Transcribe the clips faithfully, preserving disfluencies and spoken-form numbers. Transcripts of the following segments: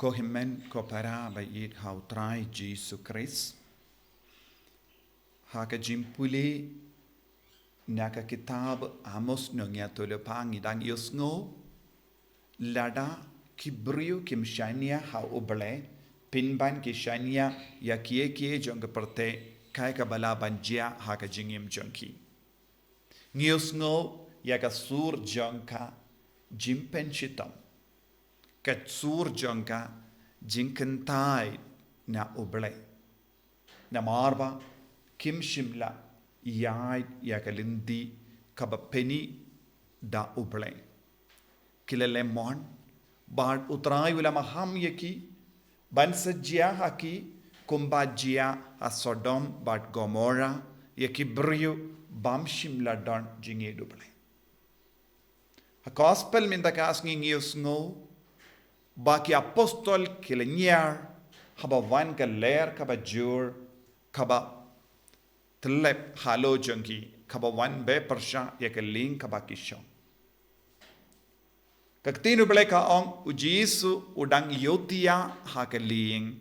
Ko hynmen ko para ba ïeit ha u Trai Jisu Khrist. Ha ka jingpule na ka kitab Amos nongïathuhlypa ngi dang ïohsngew, lada ki briew kim shaniah ha U Blei, pynban ki shaniah ïa kiei kiei jong ka pyrthei, kaei kaba lah ban jia ha ka jingim jong ki. Ngi ïohsngew ïa ka sur jong ka jingpynshitom, ka sur jong ka jingkyntait na U Blei. Namar ba kim shym la ïaid ïa ka lynti kaba pyni da U Blei. Ki la leh mon bad U Trai u la maham ïa ki ban sa jia ha ki kumba jia ha Sodom bad Gomorrah, ïa ki briew bym shym la don jingïeit U Blei. Ha gospel mynta ka sngi ngi ïohsngew ba ki apostol ki la ñiar haba wan ka lyer kaba jur, kaba tyllep halor jong ki, kaba wan beh pyrshah ïa ka lieng kaba ki shong. Ka ktien U Blei ka ong, U Jisu u dang ïohthiah ha ka lieng,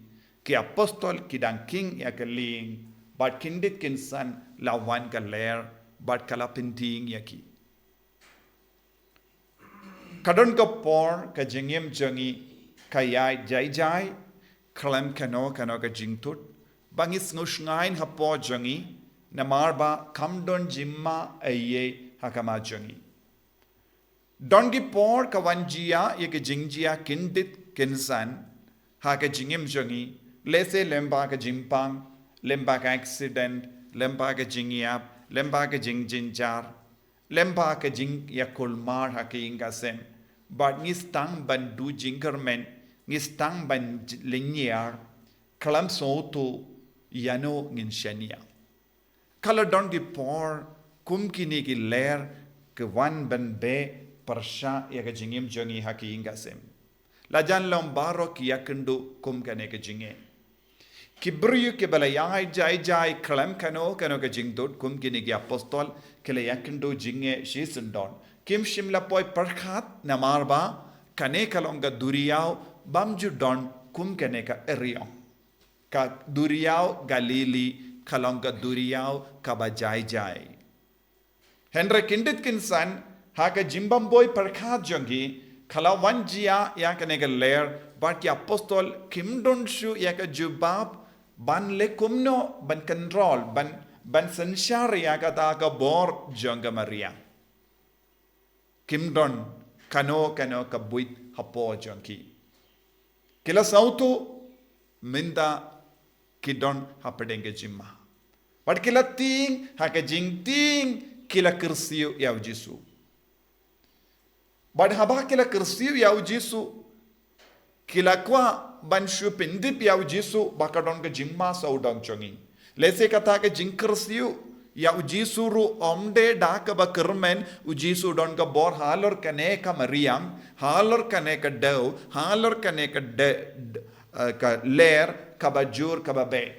ki apostol ki dang khing ïa ka lieng, bad khyndiat khynsan la wan ka lyer bad ka la pyntieng ïa ki. Ka don ka por ka jingim jong ngi ka ïaid jai jai khlem kano kano ka jingthut, ba ngi sngewshngaiñ hapoh jong ngi, namar ba kam don jingma ei ei ha khmat jong ngi. Don ki por ka wan jia ïa ka jingjia khyndiat khynsan ha ka jingim jong ngi, lehse lyngba ka jingpang, lyngba ka accident, lyngba ka jingïap, lyngba ka jingjynjar, lyngba ka jingïakulmar ha ka ïing ka sem. Bad ngi sdang ban duh jingkyrmen, ngi sdang ban j-, lynñiar, khlem sngewthuh ïano ngin shaniah. Ka la don ki por kum kine ki lyer ki wan ban beh pyrshah ïa ka jingim jong ngi ha ka ïing ka sem. La jan long baroh ki ïakynduh kum kane ka jingeh. Ki briew kiba la ïaid jai jai khlem kano kano ka jingthut kum kine ki apostol ki la ïakynduh jingeh shisyndon. Kim shym la poi pyrkhat namar ba kane ka long ka duriaw bym ju don kum kane ka eriong. Ka duriaw Galili ka long ka duriaw kaba jai jai. Hynrei khyndiat khynsan ha ka jingbym poi pyrkhat jong ki, ka la wan jia ïa kane ka lyer, bad ki apostol kim don shuh ïa ka jubab ban leh kumno ban control, ban, ban synshar ïa kata ka bor jong ka mariang. Kim don kano kano ka buit hapoh jong ki. Ki la sngewthuh mynta ki don hapdeng ka jingma. Bad ki la tieng ha ka jingtieng, ki la kyrsiew ïa U Jisu. Bad haba ki la kyrsiew ïa U Jisu, ki la kwah ban shu pyntip ïa U Jisu ba ka don ka jingma sawdong jong ngi. Lehse kata ka jingkyrsiew ïa U Jisu ruh ym dei da kaba kyrmen. U Jisu don ka bor halor kane ka mariang, halor kane ka dew, halor kane ka de-, d-, eh, ka lyer kaba jur kaba beh.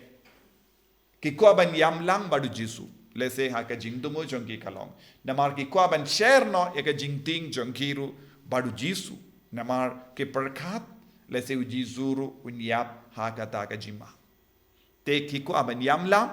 Ki kwah ban ïam lang bad U Jisu. Lehse ha ka jingthmu jong ki ka long, namar ki kwah ban share noh ïa ka jingtieng jong ki ruh bad U Jisu. Namar ki pyrkhat lehse U Jisu ruh un ïap ha kata ka jingma. Te ki kwah ban ïam lang,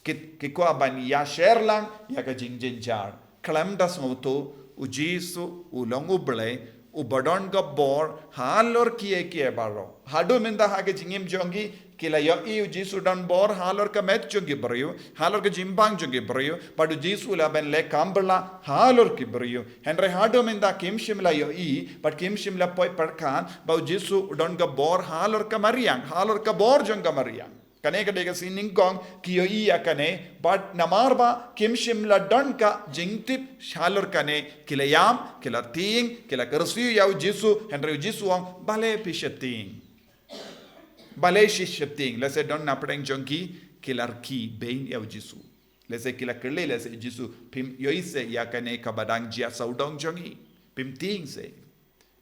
ki, ki kwah ban ïa share lang ïa ka jingjynjar. Khlem da sngewthuh U Jisu u long U Blei uba don ka bor halor kiei kiei baroh. Haduh mynta ha ka jingim jong ki, ki la ïohi U Jisu don bor halor ka met jong ki briew, halor ka jingbang jong ki briew, bad U Jisu u lah ban leh kam bylla halor ki briew. Hynrei haduh mynta kim shym la ïohi, bad kim shym la poi pyrkhat ba U Jisu u don ka bor halor ka mariang, halor ka bor jong ka mariang. Kane ka dei ka sngi nyngkong ki ïohi ïa kane, bad namar ba kim shym la don ka jingtip halor kane, ki la ïam, ki la tieng, ki la kyrsiew ïa U Jisu, hynrei U Jisu u ong, balei phi sheptieng? Balei phi sheptieng? Lehse don napdeng jong ki ki la rkhie beiñ ïa U Jisu. Lehse ki la kylli, lehse, Jisu, phim ïohi se ïa kane kaba dang jia sawdong jong ngi? Phim tieng se?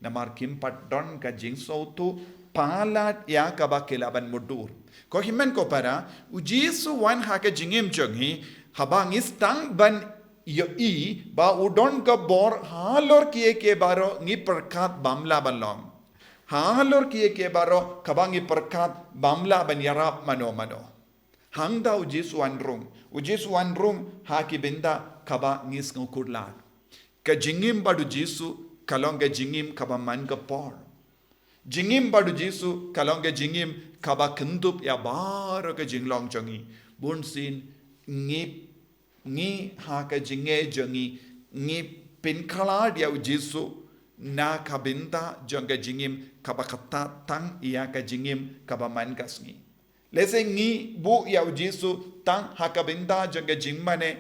Namar kim pat don ka jingsngewthuh palat ïa kaba ki lah ban mutdur. Ko hynmen ko para, U Jisu wan ha ka jingim jong ngi, haba ngi sdang ban ïohi ba u don ka bor halor kiei kiei baroh, ngi pyrkhat bym lah ban long. Halor kiei kiei baroh kaba ngi pyrkhat bym lah ban ïarap mano mano. Hangta u Jisu un rung. U Jisu un rung ha ki bynta kaba ngi sngewkhuslai. Ka jingim bad u Jisu ka long ka jingim kaba man ka por. Jingim bad u Jisu ka long ka jingim kaba kynthup ïa baroh ka jinglong jong ngi. Bunsien ngi, ngi ha ka jingngeit jong ngi, ngi pynkhlad ïa u Jisu na ka bynta jong ka jingim kaba kata tang ïa ka jingim kaba man ka sngi. Lehse ngi buh ïa u Jisu tang ha ka bynta jong ka jingmane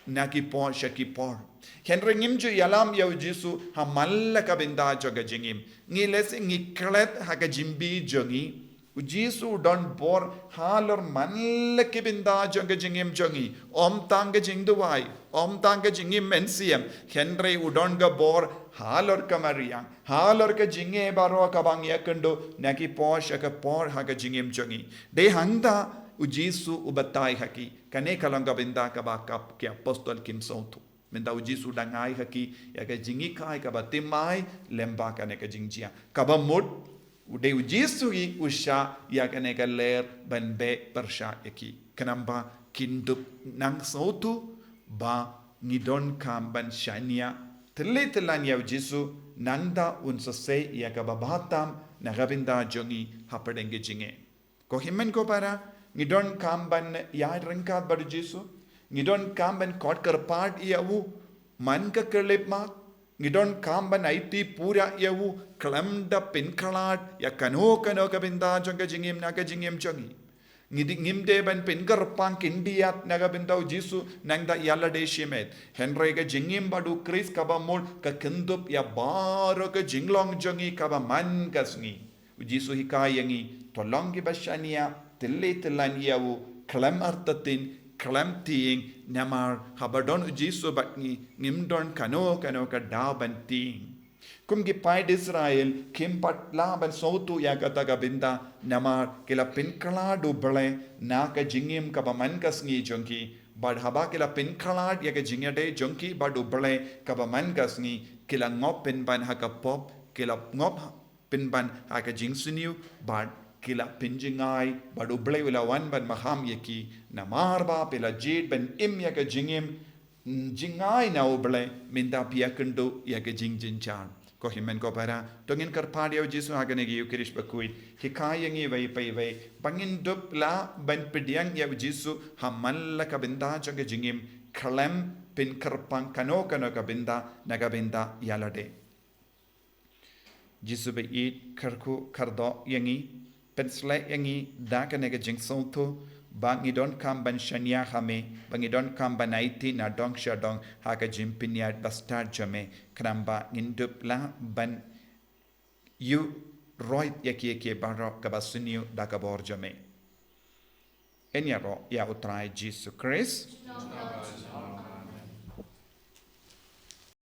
na ki por sha ki por. Hynrei ngim ju ïalam ïa u Jisu ha man la ka bynta jong ka jingim. Ngi lehse ngi klet ha ka jingbi jong ngi. U Jisu u don bor halor man la ki bynta jong ka jingim jong ngi. Ym tang ka jingduwai, ym tang ka jingim mynsiem. Hynrei u don ka bor halor ka mariang, halor ka jingngeit baroh kaba ngi ïakynduh na ki por sha ki por ha ka jingim jong ngi. Dei hangta u Jisu u batai ha ki. Kane ka long ka bynta kaba kap ki apostol kim sngewthuh. Mynta u Jisu u dang ai ha ki ïa ka jinghikai kaba thymmai lyngba kane ka jingjia. Kaba mut u dei u Jisu hi u shah ïa kane ka lyer ban beh pyrshah ïa ki. Khnang ba kin dup nang sngewthuh ba ngi donkam ban shaniah tylli tyllan ïa u Jisu, nangta un sa sei ïa kaba bha tam na ka bynta jong ngi hapdeng ka jingngeit. Ko hynmen ko para, ngi donkam ban ïaid ryngkat bad u Jisu, ngi donkam ban khot kyrpad ïa u man ka khyllipmat, ngi donkam ban aiti pura ïa u khlem da pynkhlad ïa kano kano ka bynta jong ka jingim na ka jingim jong ngi. Ngi dei, ngim dei ban pynkyrpang khyndiat na ka bynta u Jisu nangta ïa lade shimet. Hynrei ka jingim bad u Khrist kaba mut ka kynthup ïa baroh ka jinglong jong ngi kaba man ka sngi. U Jisu u hikai ïa ngi, to long kiba shaniah tylli tyllan ïa u, khlem artatien, khlem tieng, namar haba don u Jisu bad ngi, ngim don kano kano ka daw ban tieng. Kum ki paid Israel, kim pat lah ban sngewthuh ïa kata ka bynta, namar ki la pynkhlad u Blei na ka jingim kaba man ka sngi jong ki. Bad haba ki la pynkhlad ïa ka jingïadei jong ki bad u Blei kaba man ka sngi, ki la ngop pynban ha ka pop, ki la ngop pynban ha ka jingsniew, bad ki la pynjngai, bad u Blei u la wan ban maham ïa ki. Namar ba phi la jied ban im ïa ka jingim jngai na u Blei, mynta phi ïakynduh ïa ka jingjynjar. Ko hynmen ko para, to ngin kyrpad ïa u Jisu ha kane ka Ïukharist bakhuid. Hikai ïa ngi iwei pa iwei ba ngin dup lah ban pdiang ïa u Jisu ha man la ka bynta jong ka jingim, khlem pynkyrpang kano kano ka bynta na ka bynta ïa lade. Jisu baieit, kyrkhu kyrdoh ïa ngi, pynsleh ïa ngi da kane ka jingsngewthuh ba ngi donkam ban shaniah ha me, ba ngi donkam ban aiti na dong sha dong ha ka jingpynïaid bastad jong me, khnang ba ngin dup lah ban ïuh roit ïa kiei kiei baroh kaba sniew da ka bor jong me. Yn ïaroh ïa u Trai Jisu Khrist.